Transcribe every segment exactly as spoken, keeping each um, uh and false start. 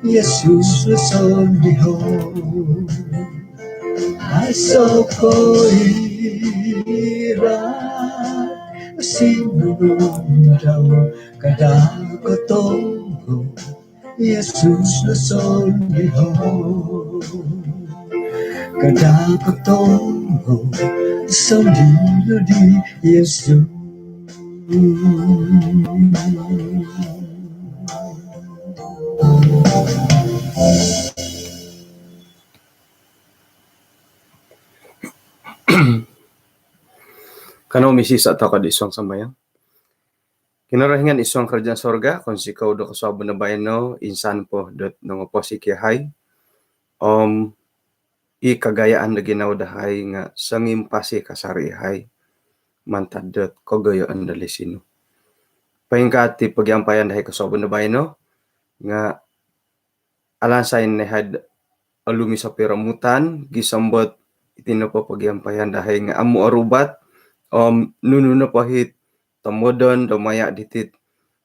Yesus lo sondiho. Aiso koira sinunung dau, kada kotonggo. Yesus lo sondiho. Kada kotonggo sondilo di Yesus. Kanou misisa' toko' di suang sambayang. Kinorohingan i suang karajaan sorga, kounsikou do kosuabon do baino, insan po dot nongoposik iyahai om i kagayaan do ginawo dahai nga' songimpasi kasari iyahai mantad dot kogoyoon do lisi nu. Poingkaa ti pogiampayan dahai kosuabon do baino nga' alansai no iyahai'd olumis o piromutan gisom dot iti nopo pogiampayan dahai nga' amu' orubat om nunu nopo it tomodon do maya' diti't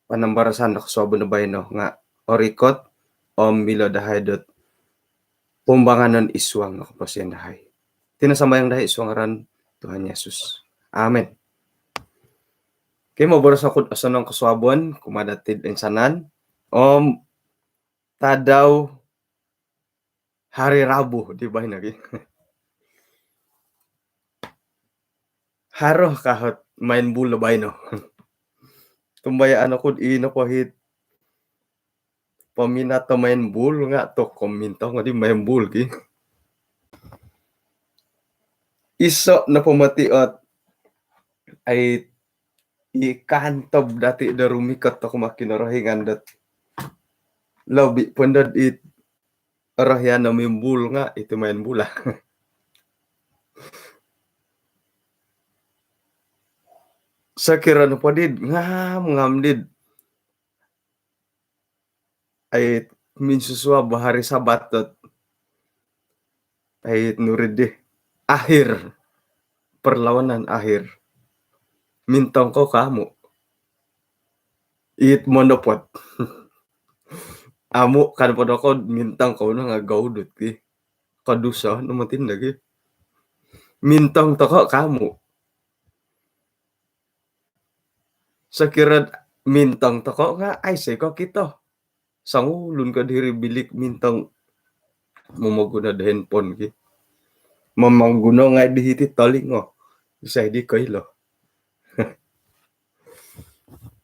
panambarasan do kosuabon do baino nga' orikot om milo dahai dot pumbanganon i suang do koposion dahai. Iti no sambayang dahai i suang ngaran Tuhan Yesus. Amin. Okey, moboros oku'd osonong kosuabon kumaa dati'd insanan om tadau hari Rabu di baino gi. Haro ka ot main bul do baino? Tumbayaan oku'd ino po it paminat do main bul nga' toko' mintong di main bul gi. Iso' nopo moti ot ai i kaantob dati' do rumikot toko' kumaa Kinorohingan dot lobi' po nod it orohian o mimbul nga' iti main bul lah. Sokiro nopo di'd ngam-ngam di'd ai minsusuab hari Sabat dot ai nuri di akhir, perlawanan akhir. Mintong ko ka amu'? It monopot. Amu' kan po doko' mintong ko no nga' gaudut ki. Koduso no moti nogi. Mintong toko' ka amu'? Sokiro mintong toko' nga' aiso i kokito. Songulun ko diri bilik mintong momoguno do handphone ki. Momoguno ngai' di hiti tolingo. Isai di koilo.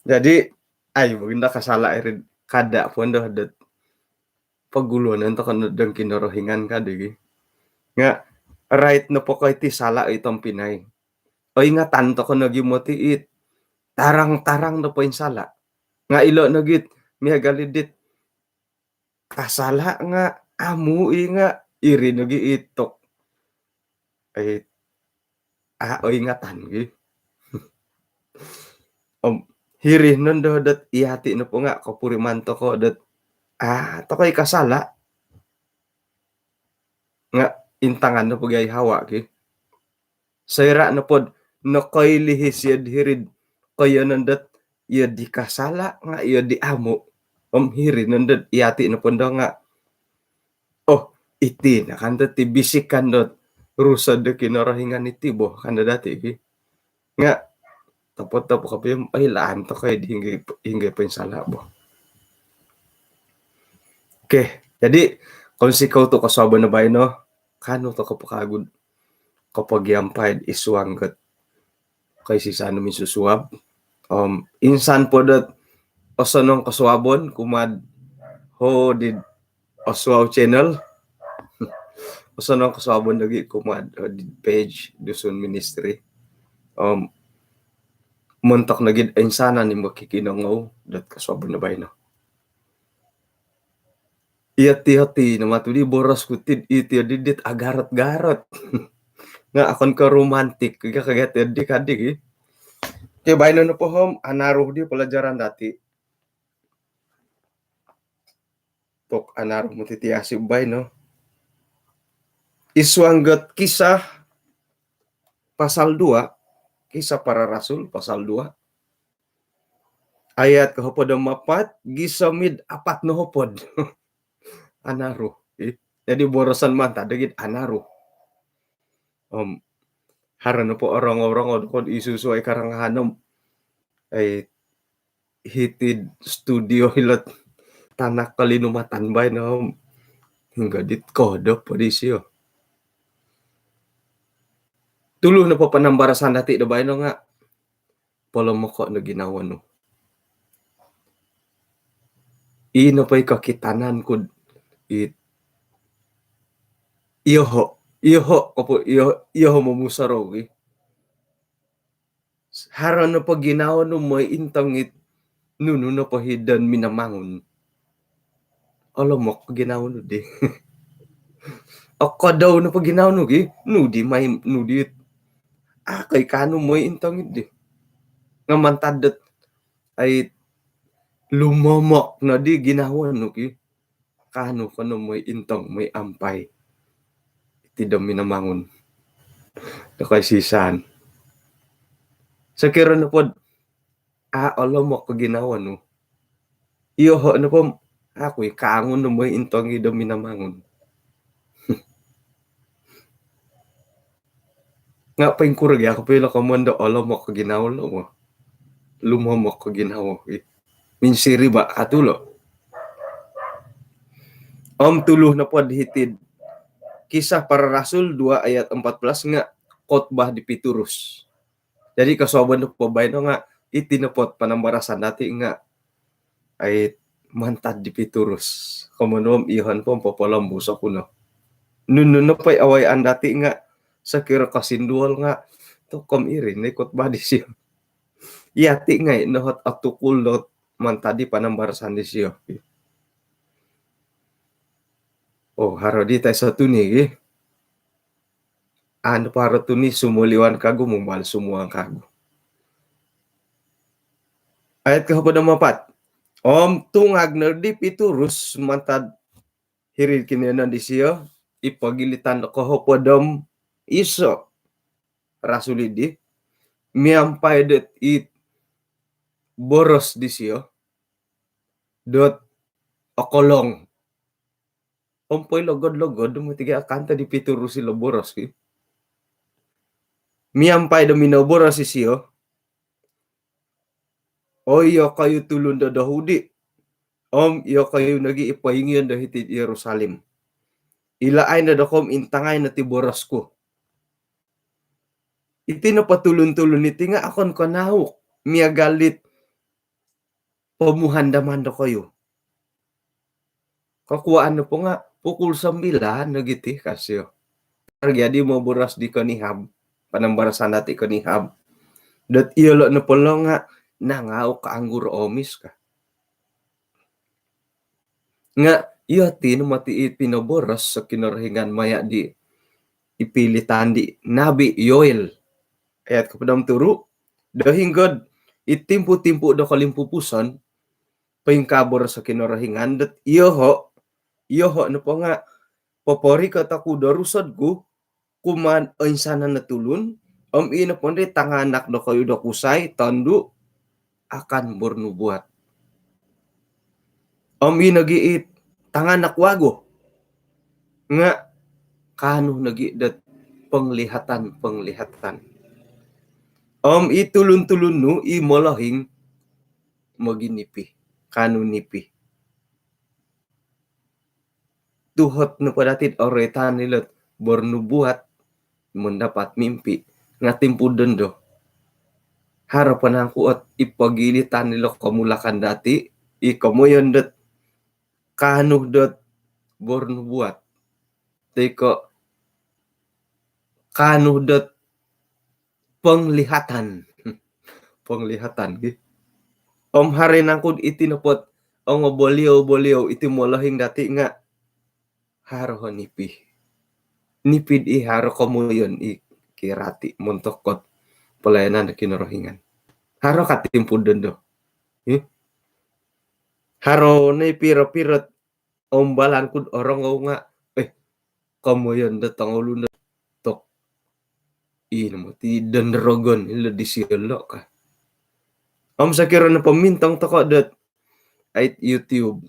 Jadi ai baginda kasala' iri kada' po ndo dot poguluon toko' no dong Kinorohingan kadi gi. Nga' rait nopo ko iti sala' i tompinai, oingatan toko' nogi moti it tarang-tarang do poinsala'. Nga' ilo' nogi it miagal i dit kasala' nga' amu' i nga' iri nogi it tok ai a' oingatan gi. Om hiri nondo dot iyati' nopo nga' kopuriman toko' dot a' toko' i kasala'. Nga' intangan nopo gi ai Hawa ki. Soira' nopod nokoilihis iyod hiri'd koiyonon dot iyoddi kasala' nga' iyoddi amu'. Om hiri nondod iyati' nopo ndo nga', oh, iti no kan dot i bisikan dot Rusod do Kinorohingan iti bo kan do dati' ki. Nga' topot-topot kopio om oilaan toko' i di hinggo, hinggo poinsala' bo. Okey, jadi' kounsikou tu' kosuabon do baino, kanou toko' po kawagu'd kopogiampai'd isuang kot koisisan do minsusuab. Om insan po dot osonong kosuabon kumaa'd hodi'd Osuau Channel. Osonong kosuabon nogi' kumaa'd hodi'd page Dusun Ministry. Om montok nogi'd insanan i mokikinongou dot kosuabon do baino. Iyo ti, iyo ti no matu di boros ku ti, iti di dit agarot-garot. Nga' okon ko romantik ka, ka iyo ti di kadi gi. Okey, baino nopo om anaru di pelajaran dati'. Tu' anaru moti ti asi baino. Isuang dot Kisah pasal dua, Kisah Para Rasul pasal dua. Ayat kohopod om apat gisom id apat nohopod. Anaru. Jadi boroson mantad dagid anaru. Om haro nopo orongou-rongou do kod isusuai karangahan om ai hiti studio ilo tanak kalinumatan baino om hinggo dit kodop po disio. Tulu nopo panambarasan dati do baino nga polomoko no ginawo nu. Ino po i kokitanan kud it iyoho iyoho kopo iyoho momusorou gi. Haro nopo ginawo nu moi intong it nunu nopo hidon minamangun. Olomok ginawo nu di. Okodou nopo ginawo nu gi nudi mai nudi. Akoi kanu moi intong it di. Ngamantad dot ai lumomok no di ginawo nu gi. Kanu kono moi intong moi ampai iti do minamangun do koisisan. Sokiro nopod a olomok ko ginawo nu, iyoho nopo aku i kangun do moi intong i do minamangun. Nga poingkuro gi aku pilo komondo olomok ko ginawo lo mo lumomok ko ginawo i minsiriba katulo. Om tulu nopo di hitid Kisah Para Rasul dua ayat empat belas nga khotbah di Pitrus. Jadi kosuabon nopo baino nga iti nopo panambarasan dati nga ai mantad di Pitrus. Komonom ihon po popolombus oku no. Nunu nopo i awai andati nga sokiro kosinduol nga tokom iri ni khotbah disio. Iyati ngai nohot atukul dot mantad di panambarasan disio. Oh, haro di tai satu ni gi. Anu paro tu ni sumoliwan kagu mumbal sumuang kagu. Ayat kohopod om apat. Om tungag no di Pitrus mantad hiri kinoyonon disio i pogilitan do kohopod om iso rasul di miampai dot it boros disio dot okolong. Om poilogod-logod do mutiga akan to di Pitrus ilo boros ki. Miampai do minoboros isio. O iyokoyu tulun do Yahudi om iyokoyu nogi i poingion do hiti Yerusalem, ilaai no dokom intangai no ti boros ku. Iti nopo tulun-tulun iti nga okon ko nauk miagal dit pomuhandaman dokoyu. Kokuaan nopo nga pukul sembilan nogi ti kasio. Terjadi moboros di konihab, panambarasan dati konihab. Dot iyolo nopo lo nga nangauk anggur omis ka. Nga iyo ti no moti i pinoboros so Kinorohingan maya di i pilitan di Nabi Yoel. Ayat kohopod om turu, do hinggod i timpu-timpu do kolimpupuson, poingkaa boros so Kinorohingan dot iyoho, iyoho nopo nga poporikot oku do rusod ku kumaa oinsanan o tulun, om i nopo ndi tanganak dokoyu do kusai tondu akan bernubuat. Om i nogi i tanganak wagu nga kaanu nogi dot penglihatan-penglihatan. Om i tulun-tulun nu i molohing moginipi, kaanu nipi. Tuhot nopo dati oroitan ilo bernubuat, mendapat mimpi, nga timpu dondo. Haro po nangku ot i pogilitan ilo komulakan dati i komoyon dot kaanu dot bernubuat. Toi ko kaanu dot penglihatan. Penglihatan gi. Om haro nangku iti nopo ot ongo boliau-boliau iti molohing dati nga haro ho nipi. Nipi di haro komoyon i kirati montok ot pelayanan do Kinorohingan. Haro ka timpu dondo. Haro no i piro-piro ot umbalan kud orongou nga eh komoyon do tongoulun do tok. I nomo ti dondo rogon ilo disio lo ka. Om sokiro nopo mintong toko dot ait YouTube.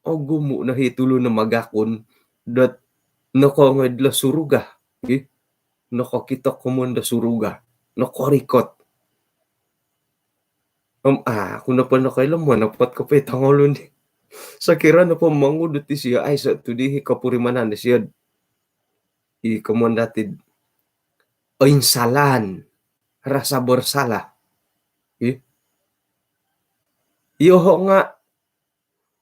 ogumu' no hi tulun no magakun dot nokoongoi dilo suruga, ih. Nokokito komoyon do suruga, nokorikot. Om aku nopo nokoilo monopot kopio i tongoulun di. Sokiro nopo mongudut isio, aiso tu di hi kopurimanan disio. I komoyon dati' oinsalaan, rasa bersalah. Ih. Iyoho' nga'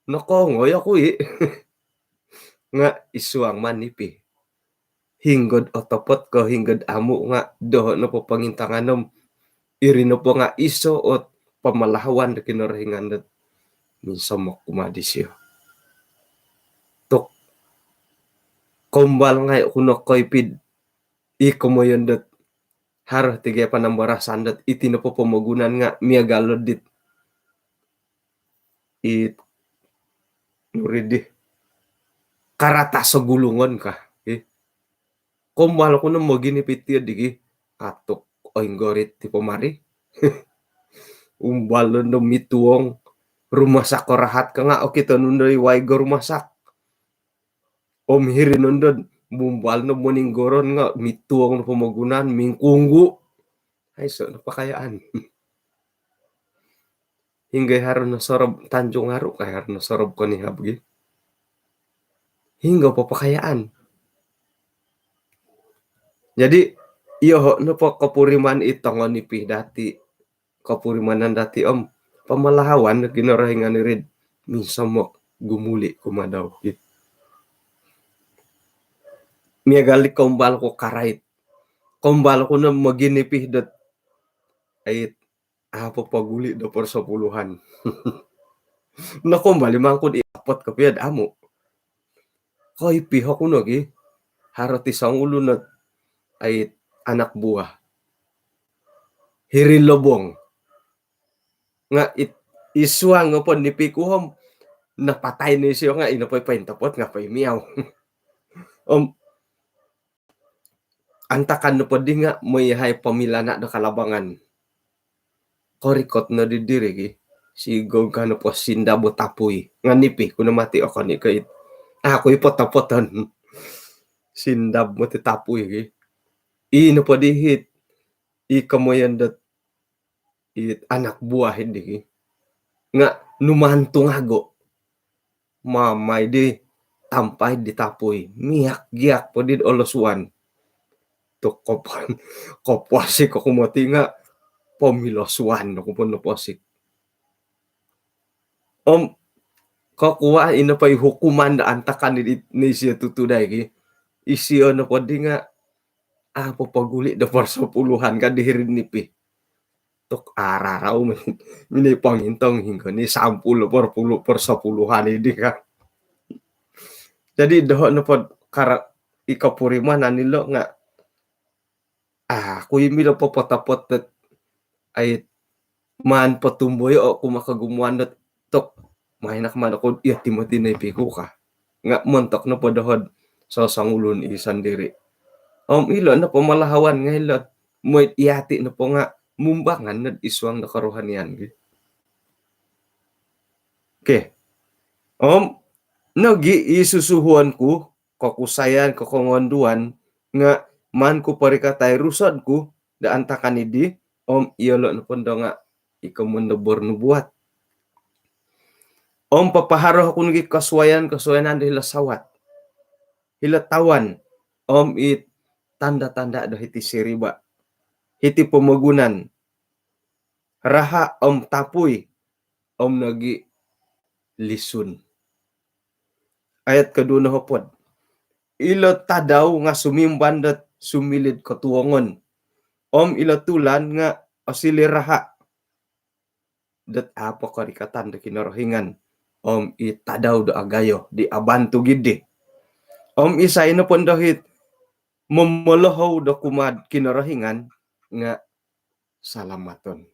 nokoongoi oku i'. Nga' isuang maan nipi. Hinggod otopot ko hinggod amu' nga' doho' nopo pongintangan om iri nopo nga' iso' ot pamalahawan do Kinorohingan dot minsomok kumaa disio. Tu' koumbal ngai' ku no koipi'd i komoyon dot haro ti gia panambarasan dot iti nopo pomogunan nga' miagal do dit i nuri di karatas sogulungon ka. Ih. Koumbal ku no moginipi ti di gi. Atuk, oinggorit ti pomari. Umbal nondo mituong rumasak ko rahat ka nga' okito nondo i waigo rumasak. Om hiri nondo mumbal no moninggoron nga' mituong no pomogunan mingkunggu'. Aiso' no pakayaan. Hinggo i haro no sorob Tanjung Aru ka, haro no sorob konihab gi. Hinggo po pakayaan. Jadi, iyoho' nopo kopuriman i tongo nipi dati', kopurimanan dati' om pamalahawan do Kinorohingan iri'd minsomok gumuli' kumaa dau. Miagal di koumbal ku karait. Koumbal ku no moginipi dot ait a' popoguli' do persepuluhan. Nokoumbal i mangkud i apot kopio'd amu'. Koipi oku nogi, haro ti songulun ot ait anak buah. Hiri lobong. Nga' it, isuang nopo nipi ku om napatai no isio nga' ino po i pointopot nga' poimiau. Om antakan nopo di nga' moi yahai pomilana' do kalabangan. Korikot no di diri gi. Sigog ka nopo sindab o tapui. Nga' nipi ku no mati okon i' ko' it. A' ku i' pot-opoton. Sindab moti tapui gi. I nopo di hit. I komoyon dot it anak buah di gi. Nga' numaan tungago'. Mamai di tampai di tapui. Miak-giak po di olosuan. Tu' kopo-, koposik oku moti nga' pomilosuan oku po noposik. Om kokuwa' ino po i hukuman do antakan di, di, ni isio tutu dai gi. Isio nopo di nga' a' popoguli' do persepuluhan ka di hiri'd nipi. Tu' ararau minoi pongintong hinggo ni sampul perpulu-, persepuluhan i di ka. Jadi doho' nopo kara-, i kopurimanan ilo nga' a' ku i' milo popot-opot dot ait maan potumboyo' oku ma kogumuan dot tu' mainak maan oku iyo timoti no i piku ka. Nga' montok nopo doho'd sosongulun i sondiri'. Om ilo' nopo malahawan ngai' ilo' moi iyati' nopo nga' mumbangan nod isuang do korohanian gi. Okey. Om nogi' i susuhuon ku kokusayan, kokongonduan, nga' maan ku porikatai rusod ku do antakan i di, om iyolo' nopo ndo nga' i komoyon do bernubuat. Om papaharo oku nogi' kosuayan-kosuayan do hilo' sawat, hilo' tawan, om i tanda-tanda do hiti siriba', hiti pomogunan, raha' om tapui, om nogi' lisun. Ayat koduo nohopod. Ilo tadau nga' sumimban dot sumiliu'd kotuongon, om ilo tulan nga' osiliu raha' dot a' po korikatan do Kinorohingan, om i tadau do agayo di abantug i di. Om isai nopo ndo hit momolohou do kumaa'd Kinorohingan nga' salamaton.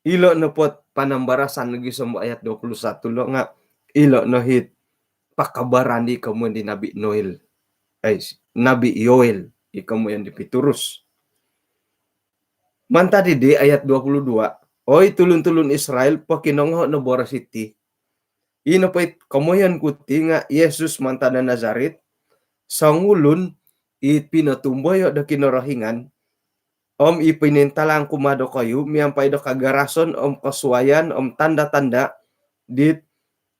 Ilo' nopo panambarasan gisom do ayat dua puluh satu lo' nga' ilo' no hit pakabaran di komoyon di Nabi Noel. Ai, Nabi Yoel, i komoyon di Pitrus. Mantad i di ayat dua puluh dua, Oi tulun-tulun Israel, pokinongoho' no boros iti. Ino po it komoyon ku ti nga' Yesus mantad do Nazarit, songulun i pinotumboyo' do Kinorohingan, om i pinintalang kumaa dokoyu miampai do kagarason om kosuayan om tanda-tanda dit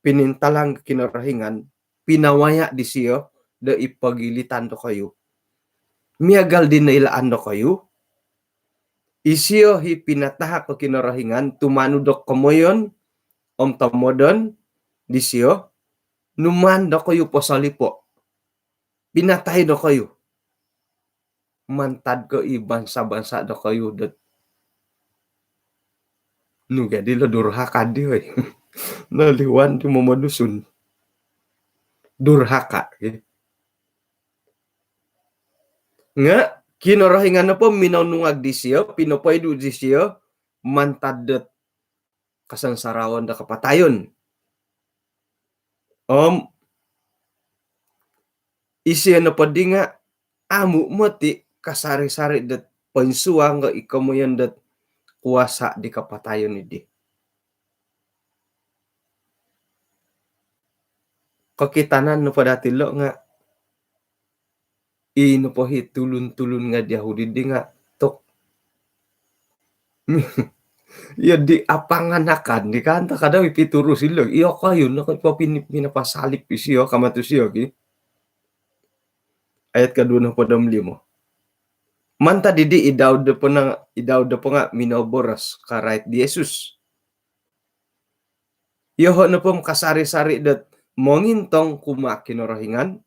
pinintalang Kinorohingan, pinawaya' disiyo do i pogilitan dokoyu. Miagal di noilaan dokoyu, isiyo i pinatahak do Kinorohingan tumanud do komoyon om tomodon disiyo, numaan dokoyu posolipo'. Pinatai dokoyu. Mantad ko' i bansa-bansa dokoyu dot nu gadi lo durhaka di, oi. Noliwan di momodusun. Durhaka, eh. Nga' Kinorohingan nopo minonungag disiyo, pinopoidu' disiyo mantad dot kasansaraon do kapatayon. Om isiyo nopo di nga' amu' moti' kasari-sari dot poinsuang ko' i komoyon dot kuasa' di kapatayon iddi. Kokitanan nopo dati' lo' nga' ii nopo hi tulun-tulun nga' Yahudi di nga' tok. Iyo di apanganakan di kan, takadau i Pitrus ilo. Iyo koyun no ko' pinapasalip isiyo, kamatu' siyo ki. Ayat kaduo nohopod om limo. Mantad iddi i Daud nopo nga', i Daud nopo nga' minoboros karait di Yesus. Iyoho' nopo kasari-sari dot mongintong kumaa Kinorohingan.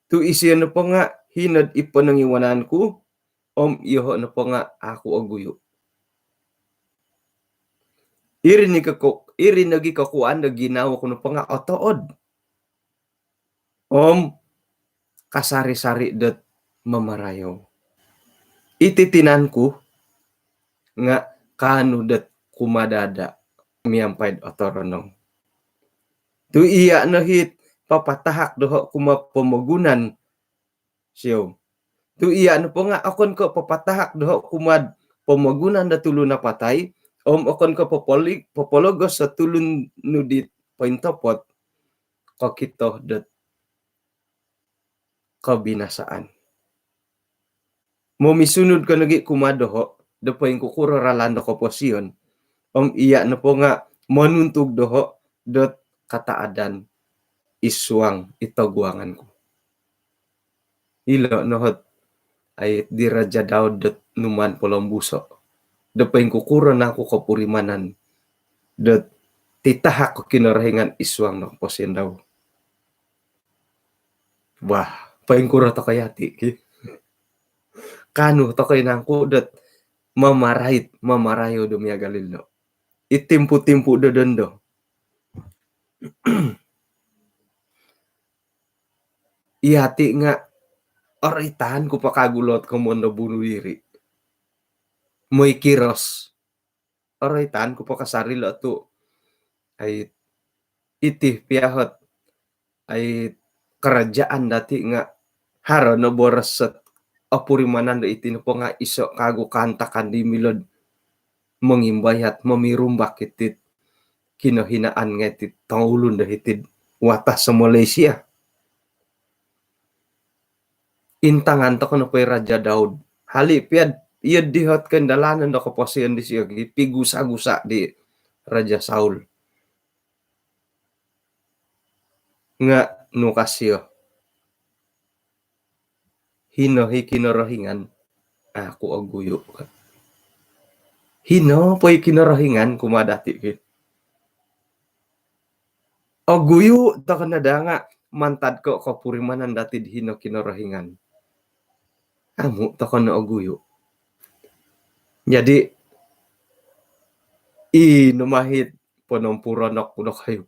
Tu' isiyo nopo nga' hino'd i ponongiwanan ku, om iyoho' nopo nga' a' ku oguyu'. Iri ni koko-, iri nogi kokuwaan do ginawo ku nopo nga' otood om kasari-sari dot mamarayou. Iti tinan ku nga' kaanu dot kumadada' miampai'd otoronong. Tu' iya' no hit papatahak doho' kumaa pomogunan, siou. Tu' iya' nopo nga' okon ko' papatahak doho' kumaa'd pomogunan do tulun napatai, om okon ko' popoli-, popologos do tulun nu dit pointopot kokito dot kobinasaan. Momisunud ko nogi' kumaa doho' do poingkukuro ralan do koposion, om iya' nopo nga' monuntug doho' dot kataadan id suang id toguangan ku. Ilo' no hot ai di Raja Daud dot numaan polombuso' do poingkukuro nangku kopurimanan dot titahak ko Kinorohingan id suang do koposion dau. Wah, poingkuro toko' yati' ki. Kaanu toko' i nangku dot mamarait, mamarayou do miagal ilo'. I timpu-timpu do dondo. Iyati' nga' oroitan ku po kagu lo'd komoyon do bunuh diri. Moi kiros. Oroitan ku po kasari lo' tu' ai iti piya hot ai karajaan dati' nga' haro no boros sot opurimanan do iti nopo nga' iso' kagu kaantakan di milo'd mongimbayat, momirumbak iti'd kinohinaan ngai' iti'd tongoulun do hiti'd watas so Malaysia. Intangan toko' nopo i Raja Daud. Hali' piya'd iyo di hot kaindalanon do koposion disiyo gi pigusa-gusa' di Raja Saul. Nga' nu ka siyo, hino hi Kinorohingan, a' ku oguyu'. Hino po i Kinorohingan kumaa dati' ki. Oguyu' toko' no daa nga' mantad ko' kopurimanan dati'd hino Kinorohingan. Amu' toko' no oguyu'. Jadi' ii no ma hit ponompurono' ku dokoyu,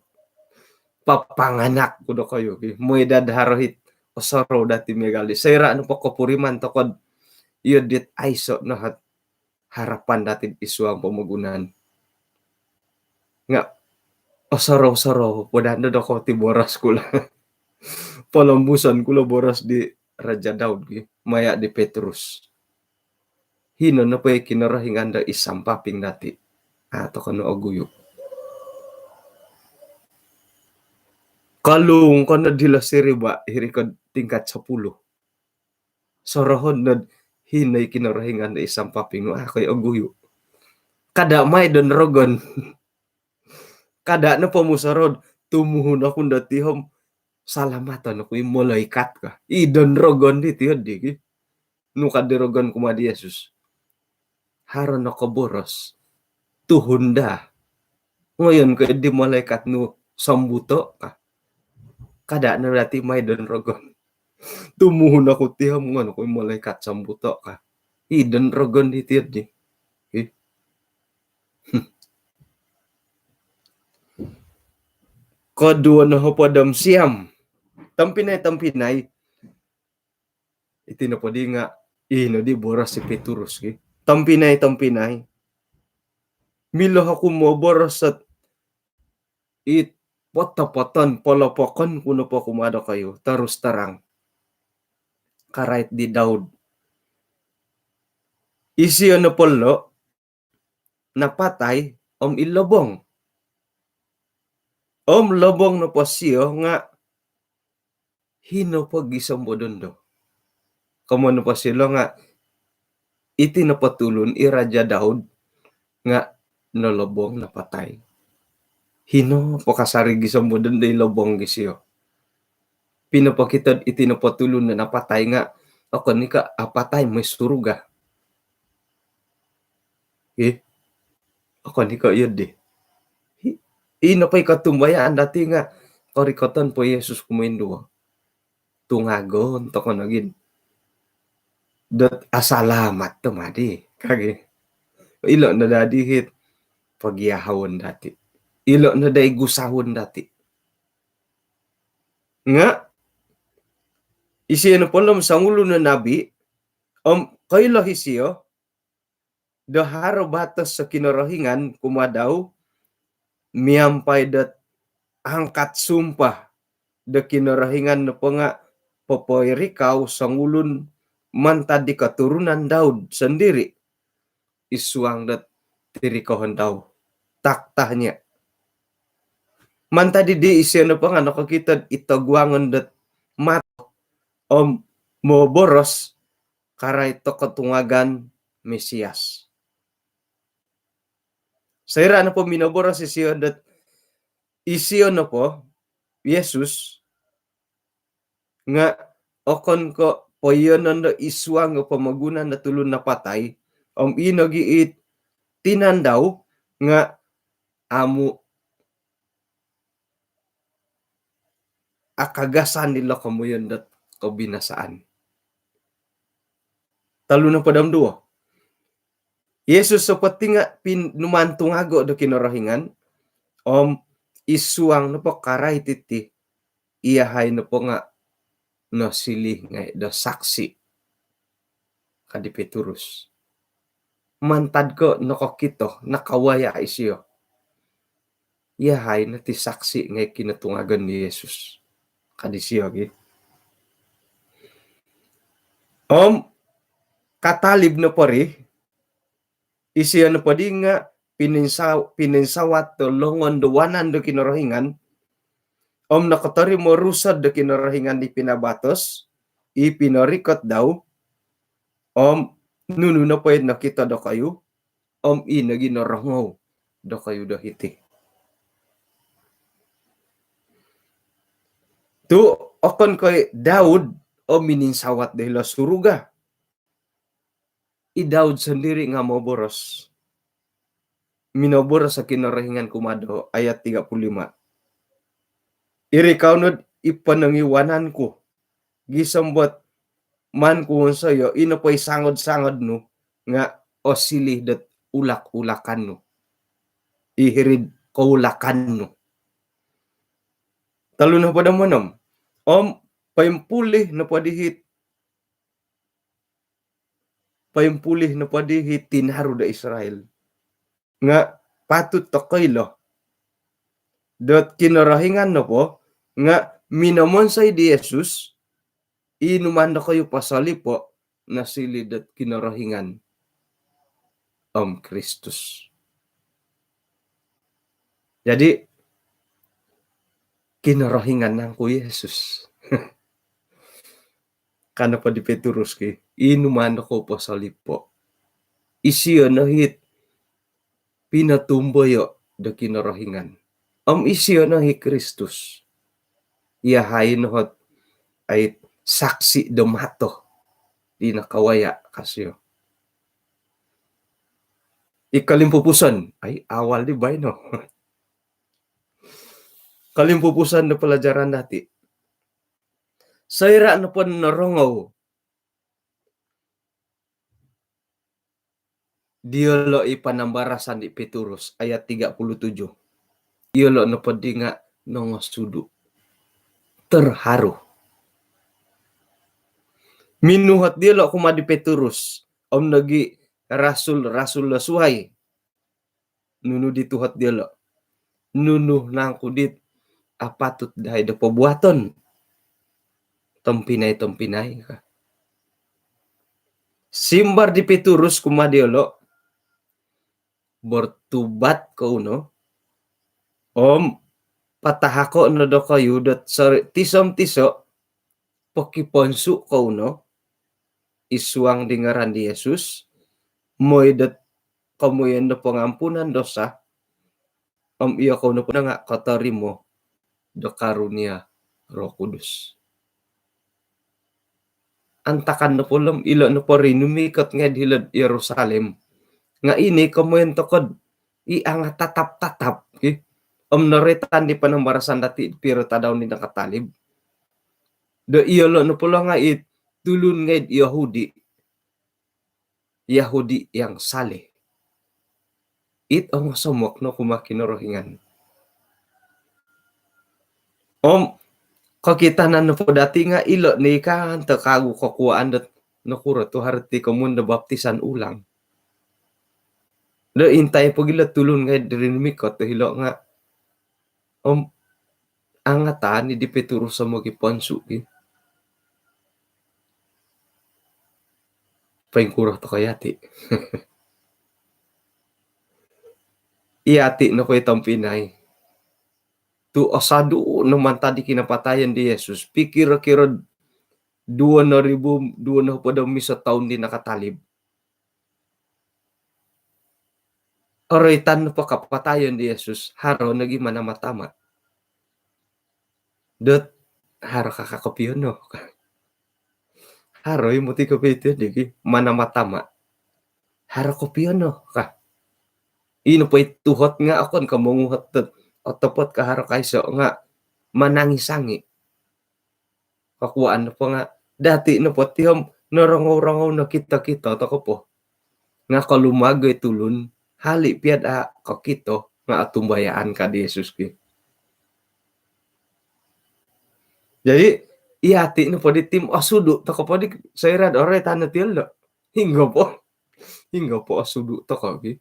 papanganak ku dokoyu ki, moi dad haro hit osorou dati' miagal di. Soira' nopo kopuriman toko'd iyo dit aiso' no hot harapan dati'd id suang pomogunan. Nga' osorou-sorou po daa ndo doko' ti boros ku lo'. Polombuson ku lo' boros di Raja Daud gi maya' di Petrus. Hino nopo i Kinorohingan do id sampaping dati. A' toko no oguyu'. Kalung ko no dilo siriba' hiri ko tingkat sepuluh. Sorohon nod hino i Kinorohingan do id sampaping nu, a' ko i oguyu'. Kada' mai don rogon. Kada' nopo musorou, tumuhun oku ndo ti om salamaton oku i malaikat ka. I don rogon di tiyo di ki. Nu ka di rogon kumaa di Yesus, haro nokoboros, tuhun daa. Ngoyon ko di malaikat nu sombuto' ka. Kada' no dati mai don rogon. Tumuhun oku ti om ngoyon ko i malaikat sombuto' ka. I don rogon di tiyo di. Ih. Koduo nohopod om siam. Tompinai-tompinai. Iti nopo di nga' ino di boros i Petrus ki. Tompinai-tompinai. Milo oku moboros ot it poto-poton, polopokon ku nopo kumaa dokoyu, terus terang. Karait di Daud. Isio nopo lo' napatai om id lobong. Om lobong nopo sio nga' hino po gisom bo dondo. Komoyon nopo silo nga' iti nopo tulun i Raja Daud nga' nolobong napatai. Hino po kasari gisom bo dondo i lobong gi sio. Pinopokito iti nopo tulun napatai nga' okon i ko' apatai moi surga. Ih, okon i ko' iyo di. Ih, ino po i kotumbayaan dati nga' korikoton po Yesus kumoinduo. Tungagon toko no gin dot asalamat tu madi kagi. Ilo' no dadi hit pogiahaon dati. Ilo' no dai gusaon dati. Nga' isio nopo lo om songulun o nabi om koilo isio do haro batos o Kinorohingan kumaa dau miampai dot angkat sumpah do Kinorohingan nopo nga' popoirikau songulun mantad di keturunan Daud sondiri' id suang dot tirikohon dau, taktanya. Mantad di isio nopo nga' nokokito id toguangon dot mato om moboros karait do kotungagan Mesias. Soira' nopo minoboros isio dot isio nopo Yesus nga' okon ko' poiyonon do id suang o pomogunan do tulun napatai om ino gi it tinan dau nga' amu' akagasan dilo komoyon dot kobinasaan. Tolu nohopod om duo. Yesus nopo ti nga' pinuman tungago' do Kinorohingan om id suang nopo karait iti, iyahai nopo nga' nosiliu ngai' do saksi' kadi Petrus. Mantad ko' nokokito, nakawaya' isio, iyahai no ti saksi' ngai' kinotungagon di Yesus kadi sio gi. Om katalib nopo ri, isio nopo di nga' pininsa- pininsawat do longon do wanan do Kinorohingan om nokotorimo rusod do Kinorohingan di pinabatos i pinorikot dau om nunu nopo i nokito dokoyu om i nogi norongou dokoyu do hiti. Tu' okon ko' i Daud o mininsawat do hilo suruga. I Daud sondiri' nga' moboros. Minoboros o Kinorohingan kumaa do, ayat tiga puluh lima. Iri kau nod i ponongiwanan ku gisom dot maan ku wonsoyo' ino po i sangod-sangod nu nga' osiliu dot ulak-ulakan nu. I hiri'd koulakan nu. Tolu nohopod om onom. Om poimpulih nopo di hit, poimpulih nopo di hit tinaru do Israel. Nga' patut tokou ilo dot Kinorohingan nopo nga' minomonsoi di Yesus, i numaan dokoyu pasalipo' nosiliu dot Kinorohingan. om Kristus. Jadi, Kinorohingan nangku Yesus? Ka nopo di Petrus ki, inuman kou posolipon. Isio no it pinotumboyo do Kinorohingan. Om isio no i Kristus. Iyahai no ot ai saksi do mato di nakawaya, ka sio. I kolimpupuson, ai awal di baino. Kolimpupuson do pelajaran dati. Soira nopo norongou diolo i panambarasan di Petrus, ayat tiga puluh tujuh. Iyolo nopo di nga nongosudu. Terharu. Minuhot diolo kumaa di Petrus om nogi rasul-rasul do suai. Nunu di tuhot diolo? Nunu nangku dit apatut dahai do pobuaton, tompinai-tompinai, ka? Simbar di Petrus kumaa diolo, bertobat kou no om patahako no dokoyu dot sori tiso om tiso, pokiponsu kou no id suang di ngaran di Yesus, mooi dot komoyon do pengampunan dosa, om iyokou nopo nga kotorimo do karunia Roh Kudus. Antakan nopo om ilo nopo rinumikot ngai hilo'd Yerusalem nga ini komoyon tokou dot i angat tatap-tatap, ki. Om noroitan di panambarasan dati piro tadau di nakatalib do iyolo nopo nga i tulun ngai Yahudi, Yahudi yang saleh. It ongosomok no kumaa Kinorohingan. Om kokitanan nopo dati nga ilo ni kan tokou kagu kokuaan dot nokuro tu haro ti komoyon do baptisan ulang. Do intai po gia ilo tulun ngai rinumikot do hilo nga om angatan i di Petrus o mogiponsu, ki. Poingkuro tokou yati? Yati nopo i tompinai tu osodu no mantad di kinapatayon di Yesus, pikiro-kiro duo noribu duo nohopod om iso toun di nakatalib. Oroitan nopo kapatayon di Yesus, haro nogi manama-tama dot haro kaka kopio no, ka. Haro i moti kopio digi manama-tama. Haro kopio no, ka. Ino po i tuhot nga okon ko monguhot dot otopot ka haro kaiso nga manangi-sangi. Kokuaan nopo nga dati nopo ti om norongou-rongou, nokito-kito tokou po. Nga kolumago i tulun, hali pia dot a kokito nga otumbayaan ka di Yesus, ki. Jadi yati nopo diti om osudu tokou po di soira dot oroitan no diolo. Hinggo po, hinggo po osudu tokou, ki.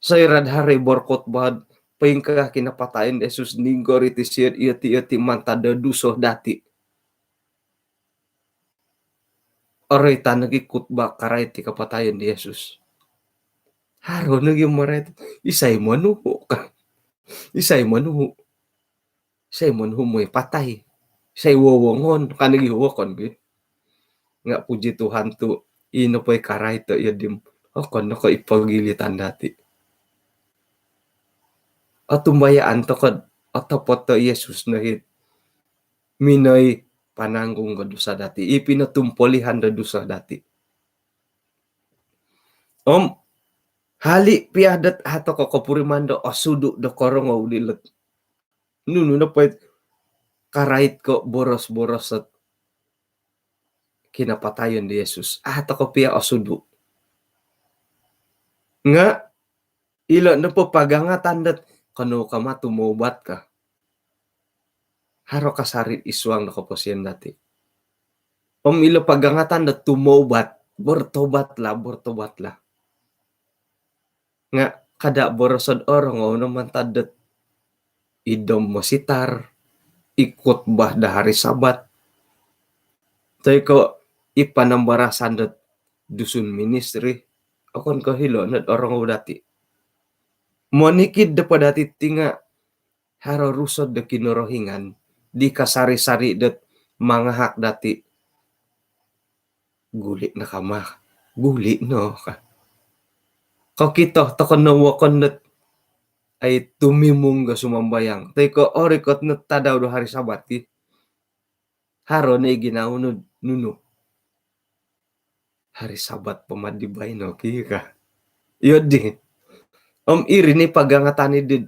Soira dot haro i berkhotbah poingkaa kinapatayon di Yesus, ninggori ti sio, iyo ti, iyo ti mantad do duso dati. Oroitan nogi khotbah karait di kapatayon di Yesus. Haro nogi moroit, isai monuhu, ka. Isai monuhu? Isai monuhu mooi patai? Isai wowongon? Ka nogi wokon, ki. Nga puji Tuhan tu ino po i karait do iyo di om okon no ko i pogilitan dati. Otumbayaan tokou dot otopot do Yesus no it minoi pananggung do duso dati, i pinotumpolihan do duso dati. Om hali pia dot a tokou kopuriman do osudu do korongou dilo dot nunu nopo it karait ko boros-boros dot kinapatayon di Yesus, a tokou pia osudu. Nga ilo nopo pagangatan dot kanou kama tumaubat, ka, haro kasari id suang do koposion dati. Om ilo pagangatan dot tumaubat, bertobatlah, bertobatlah, nga kada boroso dot orongou no mantad dot id om mositar, i khotbah do hari Sabat, toi ko i panambarasan dot Dusun Ministry, Okon ko hilo nod orongou dati. Monikid do po dati ti nga haro rusod do Kinorohingan di kasari-sari dot mangahak dati. Guli no kama, guli no ka. Kokito tokou no wokon dot ai tumimung do sumambayang. Toi ko orikot no tadau do hari Sabat ki. Haro no i ginawo nu nunu. Hari Sabat po ma di baino ki ka. Iyo di. Om iri ni pagangatan i di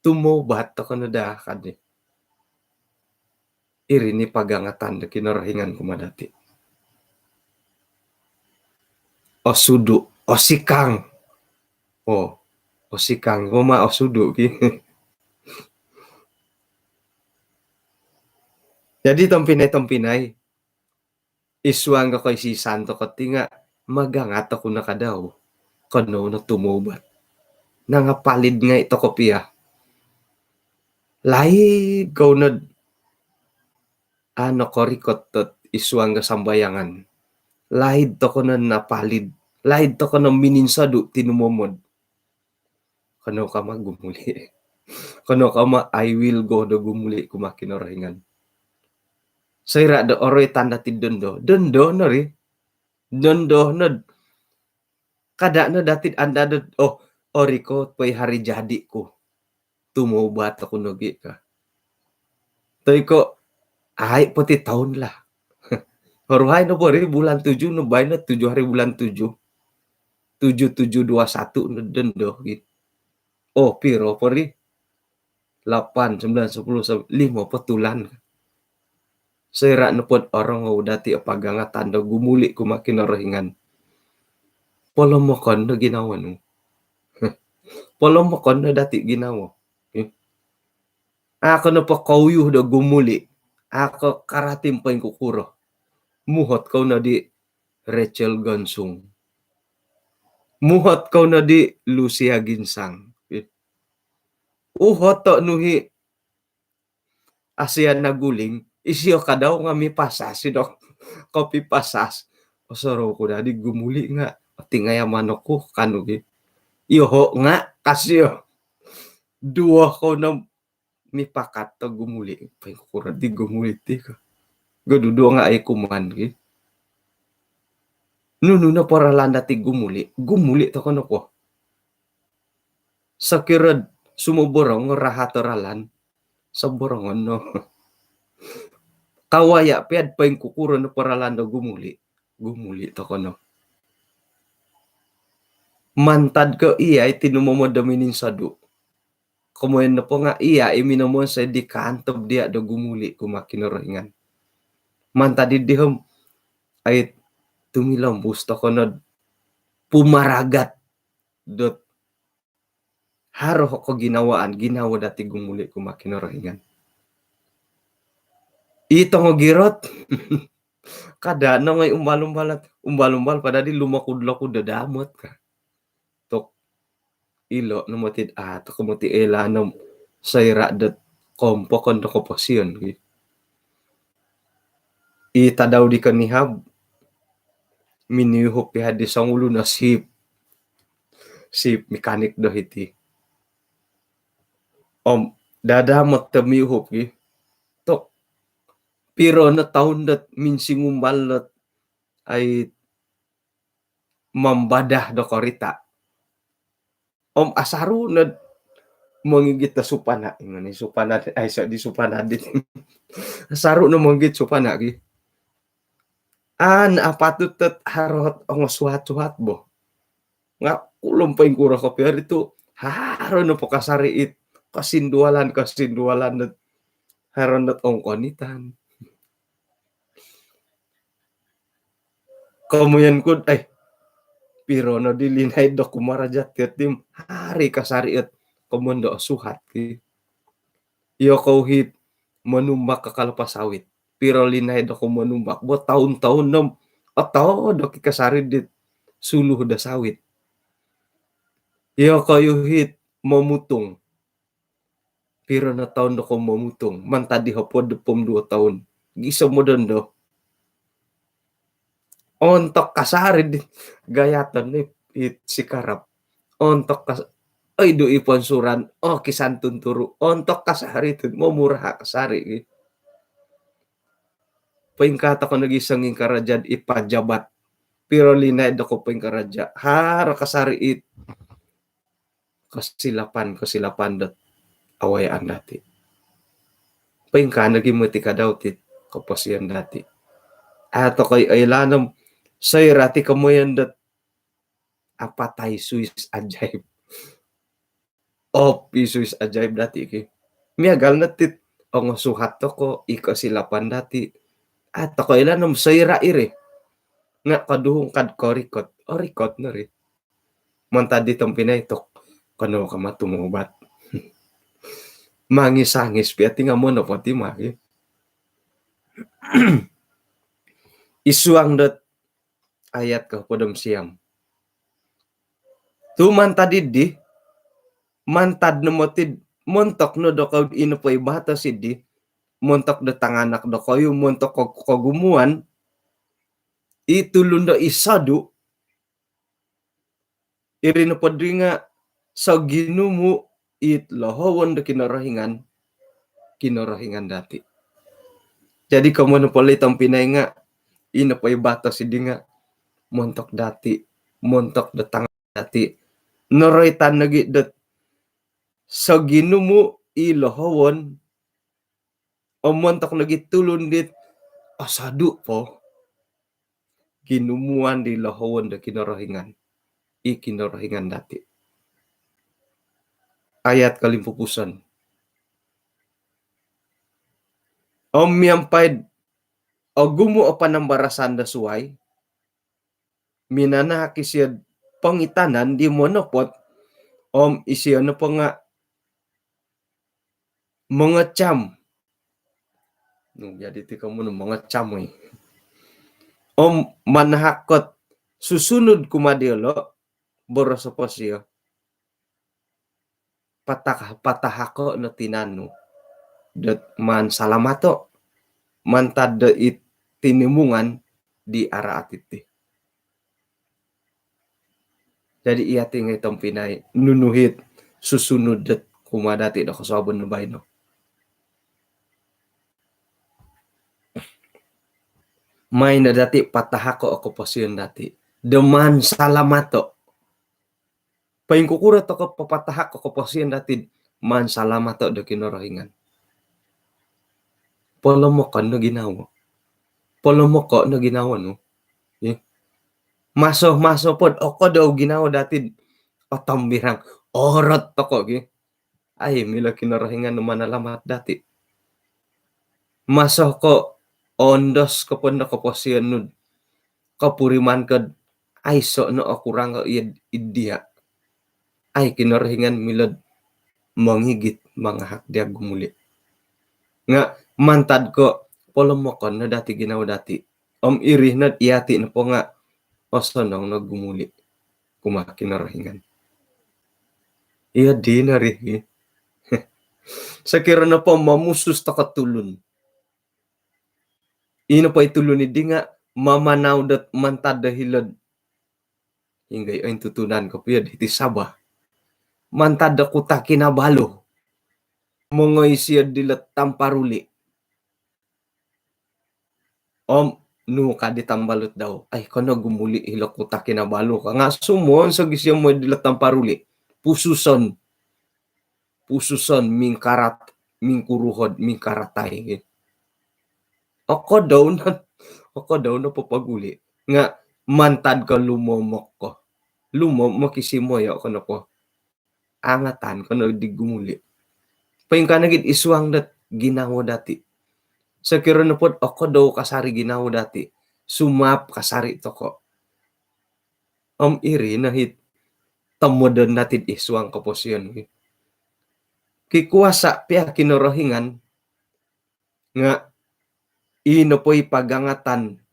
tumobat tokou no daa ka di. Iri ni pagangatan do Kinorohingan kumaa dati. Osudu, osikang. Oh, osikang, mama osudu ki. Jadi tompinai-tompinai, isuang ko koisisan tokou ti nga magangat tokou no kadau. Kono no tumobat. Nangapalid ngai tokou pia. Laid kou nod ano korikot dot isuang ga sambayangan. Laid tokou no napalid. Laid tokou no mininsodu tinumomod. Kono kama gumuli. Kono kama I will go do gumuli kumaa Kinorohingan. Soira do oroitan dati dondo. Dondo no ri. Dondo no. Kada no dati anda do, oh, orikot po i hari jadi ku. Tumobat oku nogi ka. Toi ko, ai po ti toun lah. Oruhai no po ri bulan tujuh no baino tujuh hari bulan tujuh. Tujuh tujuh dua satu no dondo gi. Oh, piro po ri? Lapan, sembilan, sepuluh, limo po tulan. Soira nopo do orongou dati o pagangatan do gumuli kumaa Kinorohingan. Polomokon no ginawo nu. Polomokon no dati ginawo. Aku nopo kouyuh do gumuli. Aku karatim poingkukuro. Muhot kou no di Rachel Gansung. Muhot kou no di Lucia Ginsang. Uhoto nu hi Asian Naguling, isio kadau nga mipasas i dok. Kopi pasas. Osorou ku dadi gumuli nga. Tingayam manok ku kanu gi. Iyoho nga kasio. Duo kou no mipakat to gumuli. Poingkuro di gumuli ti ka. Goduduo nga ai kuman gi. Nunu no poralan dati gumuli. Gumuli tokou no ko. Sokiro sumoborong rahat o ralan. Soborongon no. Kawaya piad poingkukuro no poralan do gumuli. Gumuli tokou no. Mantad ko iya i tinumomod do mininsodu. Komoyon nopo nga iya i minomonsoi di kaantob dia do gumuli kumaa Kinorohingan. Mantad di dihom ai tumilombus tokou no pumaragat dot haro ko ginawaan, ginawo dati gumuli kumaa Kinorohingan. I tongo girot. Kada nongoi umbal-umbal, umbal-umbal pada di lumokud-lokud do damot ka. Tok ilo no moti, ah, tok moti ela no soira dot kompokon do koposion gi. I tadau di konihab miniuhup i hadi songulun o sip. Sip mekanik do hiti. Om dadamot do miuhup gi. Tok piro no toun dot minsingumbal dot ai mambadah do korita. Om asaru no mongigit do supana. Ingani supana, ai so di supana di. Asaru no mongigit supana gi. An apatut tot harot ongo suhat-suhat bo. Nga kulum poingkuro kopio ri tu haro no po kasari it kasindualan, kasindualan dot haro not ongkonitan. Komoyon ku, eh, piro no di linaid do kumaraja tiap tim hari kasari it komoyon do suhat ki. Iyo kou hit monumbak ka kalapa sawit. Piro linaid do ko monumbak bo taun-taun nom atau do ki kasari dit suluh do sawit. Iyo kou hit momutung. Piro no toun do ko momutung? Mantad di hopod do pom duo toun. Giso modon do. Ontok kasari di gayaton ni It sikarap. Ontok kas-, oi, du i ponsuran, oh, kisantun turu. Ontok kasari tu, momuraha kasari. Poingkaa toko nogi songingkaraja i pajabat. Piro linaid doko poingkaraja. Haro kasari it kosilapan, kosilapan dot awayaan dati. Poingkaa nogi moti kadau ti koposion dati. Atau koi oilaan om soira ti komoyon dot apatai suis ajaib. Op i suis ajaib dati ki. Miagal no tit ongosuhat toko i kosilapan dati. Atau koi oilaan om soira iri. Nga koduhung kad korikot. Orikot no ri. Mantad di tompinai tok. Kono kama tumobat. Mangis-angis pia tinga mono poti magi. Isuang dot ayat kohopod om siam. Tu mantad iddi, mantad no moti montok no dokoyu ino po i batos iddi, montok do tanganak dokoyu, montok ko-, kogumuan, i tulun do i sodu, iri nopo di nga soginumu it lohowon do Kinorohingan, Kinorohingan dati. Jadi komoyon nopo lo i tompinai nga, ino po i batos iddi nga montok dati, montok do tanganak dati. Noroitan nogi dot soginumu i lohowon, om montok nogi tulun dit osodu po. Ginumuan di lohowon do Kinorohingan. I Kinorohingan dati. Ayat kolimpupuson. Om miampai'd ogumu o panambarasan do suai, minanahak isio pongitanan di monopot, om isio nopo nga mengecam. Nu, jadi ti komoyon mengecam, oi. Om manahak ot susunud kumaa diolo, boros nopo sio. Patah-, patahako no tinan nu. Dot maan salamato. Mantad do it tinimungan di araat iti. Jadi iya ti ngai tompinai, nunu it susunud dot kumaa dati do kosuabon do baino. Maan no dati patahako o koposion dati. Do maan salamato. Poingkukuro toko papatahak o koposion dati maan salamato do Kinorohingan. Polomokon no ginawo. Polomoko no ginawo nu. Ih. Maso-maso pod okodou ginawo dati otombirang. Orot toko gi. Ai, milo Kinorohingan nu manalamat dati. Maso ko ondos ko pondo koposion nu. Kopuriman ko aiso no okurang ko iya id dia. Ai, Kinorohingan milo'd mongigit mangahak dia gumuli. Nga mantad ko polomokon no dati ginawo dati. Om iri no iyati nopo nga osonong no gumuli kumaa Kinorohingan. Iya dino ri. Sokiro nopo mamusus toko tulun. Ino po i tulun idi nga mamanau dot mantad do hilo'd. Inggai ointutunan kopio diti Sabah. Mantad do Kota Kinabalu. Mongoi sio dilo Tamparuli. Om nu ka di tambalut dau. Ai, kono gumuli hilo Kota Kinabalu ka. Nga sumon sogi sio moi dilo Tamparuli. Pususon. Pususon mingkarat, mingkuruhod, mingkaratai. Okodou no, okodou no popoguli. Nga mantad ko lumomok ko. Lumomok isi moyo ko nopo. Angatan ko no di gumuli. Poingkaa nogi id suang dot ginawo dati. Sokiro nopo dot okodou kasari ginawo dati. Sumap kasari toko. Om iri no it tomodon dati id suang koposion. Kikuasa pia Kinorohingan nga ino po i pagangatan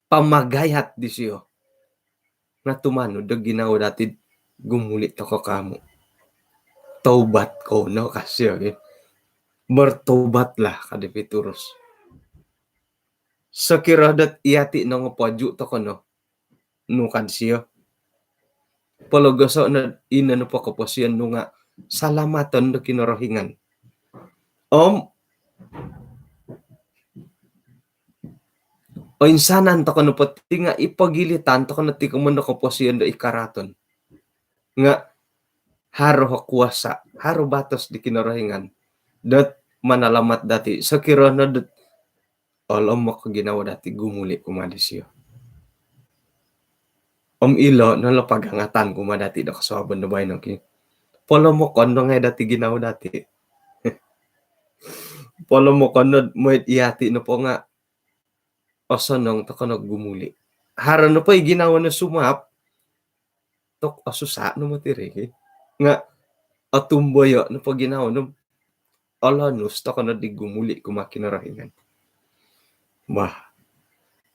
pamagayat disio. Nga tumanud do ginawo dati gumuli toko kamu. Taubat kou no ka sio, ya. Bertobatlah ka di Pitrus. Sokiro dot iyati nongopoju toko no. Nu ka disio. pologoso' no ino nopo koposion nu nga' salamaton do Kinorohingan. Om oinsanan toko' nopo ti nga' i pogilitan toko' no ti komoyon do koposion do i karaatan. Nga' haro kuasa', haro batos di Kinorohingan dot manalamat dati' sokiro no dot olomok o ginawo dati' gumuli' kumaa disio. Om ilo' no lo pagangatan kumaa dati' do kosuabon do baino ki. Polomokon no ngai' dati' ginawo dati'. Polomokon no moi'd iyati' nopo nga' osonong toko' no gumuli'. Haro nopo i ginawo no sumap, tok osusa' no moti ri ki. Nga' otumboyo' nopo ginawo no, olonus toko' no di gumuli' kumaa Kinorohingan. Bah.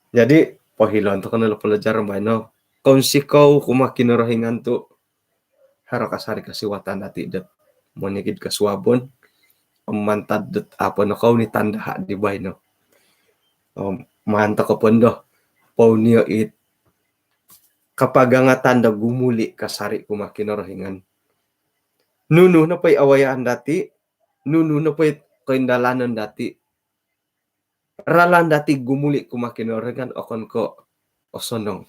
Jadi, pohilon toko' no lo pelajaran baino. Kounsikou kumaa Kinorohingan tu' haro kasari kosiwatan dati' dot monikid kosuabon. Om mantad dot apo no kou ni tanda' di baino. Om maan toko' pondo pounio' it kapagangatan do gumuli' kasari' kumaa Kinorohingan. Nunu nopo i awayaan dati', nunu nopo i koindalanon dati', ralan dati' gumuli' kumaa Kinorohingan okon ko' osonong.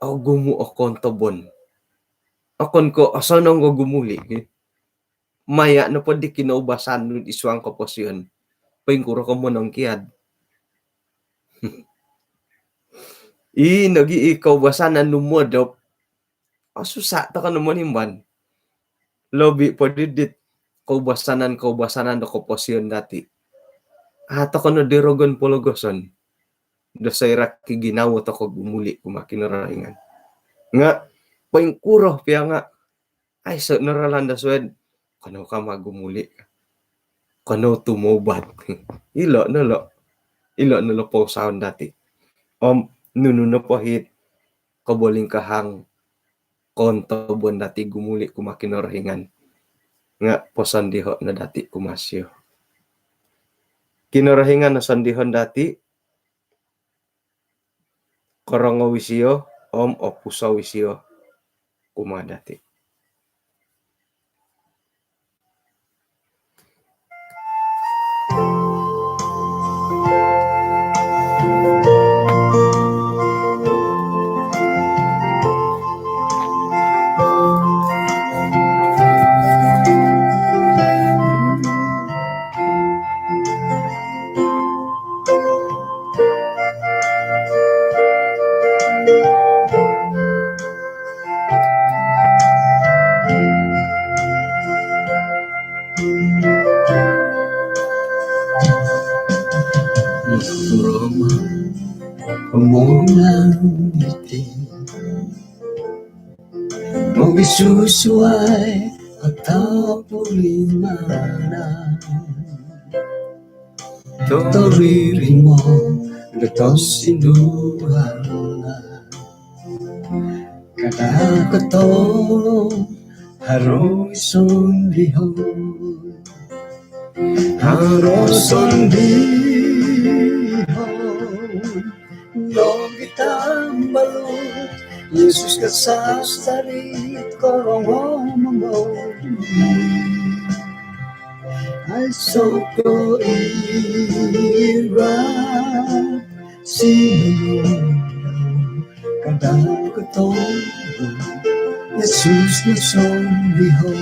Ogumu' o kontobon. Okon ko' osonong o gumuli'. Maya' nopo di kinoubasan nu id suang koposion, poingkuro ko' monongkiad? Ii nogi i koubasanan nu modop, osusa' toko' no monimban. Lobi' po di dit koubasanan-koubasanan do koposion dati', a' toko' no di rogon pologoson do soira' ki ginawo toko' gumuli' kumaa Kinorohingan. Nga' poingkuro pia nga' aiso' no ralan do suwai'd, kanou kama gumuli', kanou tumobat. Ilo' no lo', ilo' no lo' pousaon dati'. Om nunu nopo it kobolingkahangan kontobon dati' gumuli' kumaa Kinorohingan, nga' posondiho' no dati' kumaa sio. Kinorohingan o sondihon dati', korongou isio om opusou isio kumaa dati'. Pomogunan iti mogisusuai atau pulimanan. Toririmo do tosinduhangan. Kada' koto haro sondihon. Haro sondihon. Nogi tambalut Yesus kasasari korongou mambalut. Aiso' ko' irat sinumonu, kada' koto Yesus no sondihon.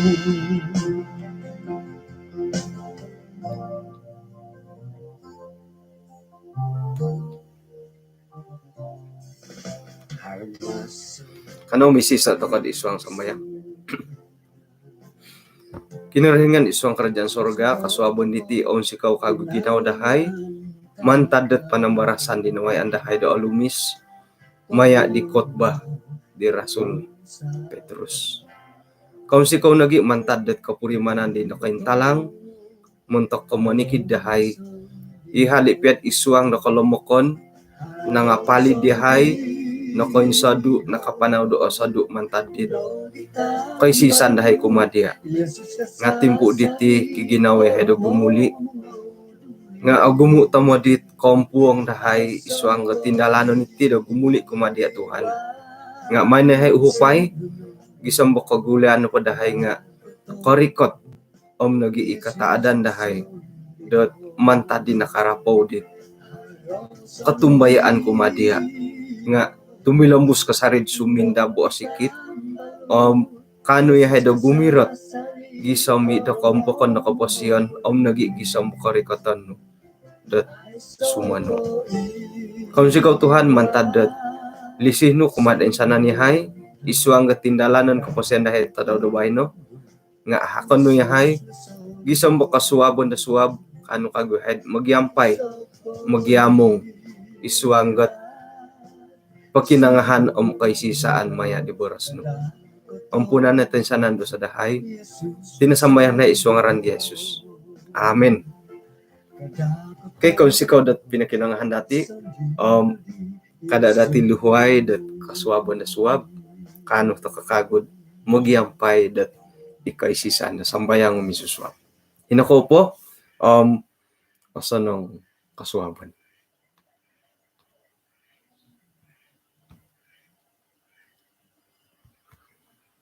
Kanou misisa' toko' id suang sambayang. Kinorohingan id suang karajaan sorga, kosuabon diti ounsikou kagu ginawo dahai mantad dot panambarasan di nawayaan dahai do olumis maya' di khotbah di Rasul Petrus. Kounsikou nogi' mantad dot kopurimanan di nokointalang montok ko' monikid dahai. I hali' pia'd id suang do kolomokon nangapalid dahai, nokoinsodu', nakapanau do osodu' mantad dit koisisan dahai kumaa diya'. Nga' timpu' diti kiginawo yahai do gumuli'. Nga' ogumu' tomod it koompuong dahai id suang do tindalanon iti do gumuli' kumaa diya' Tuhan. Nga' maan no yahai uhupai gisom do kogulian nopo dahai nga' korikot om nogi' i kataadan dahai dot mantad di nakarapou di kotumbayaan kumaa diya' nga' tumilombus kasari'd sumindab o sikit om kaanu yahai do gumirot gisom i' do koompokon do koposion om nogi' gisom do korikoton nu dot sumonu. Kounsikou Tuhan mantad dot lisi nu kumaa do insanan yahai id suang do tindalanon koposion dahai tadau do baino. Nga' hakon nu yahai gisom do kosuabon do suab, kaanu kagu yahai mogiampai, mogiamung id suang dot pokinongohon om koisisaan maya' di boros nu. Ampunan no toinsanan dosa dahai. Iti no sambayang dahai id suang ngaran Yesus. Amin. Okey, kounsikou dot pinokinongohon dati om kada' dati luhuai dot kosuabon do suab, kaanu toko kagu do mogiampai dot i koisisaan do sambayang om i susuab. Ino kou po om osonong kosuabon.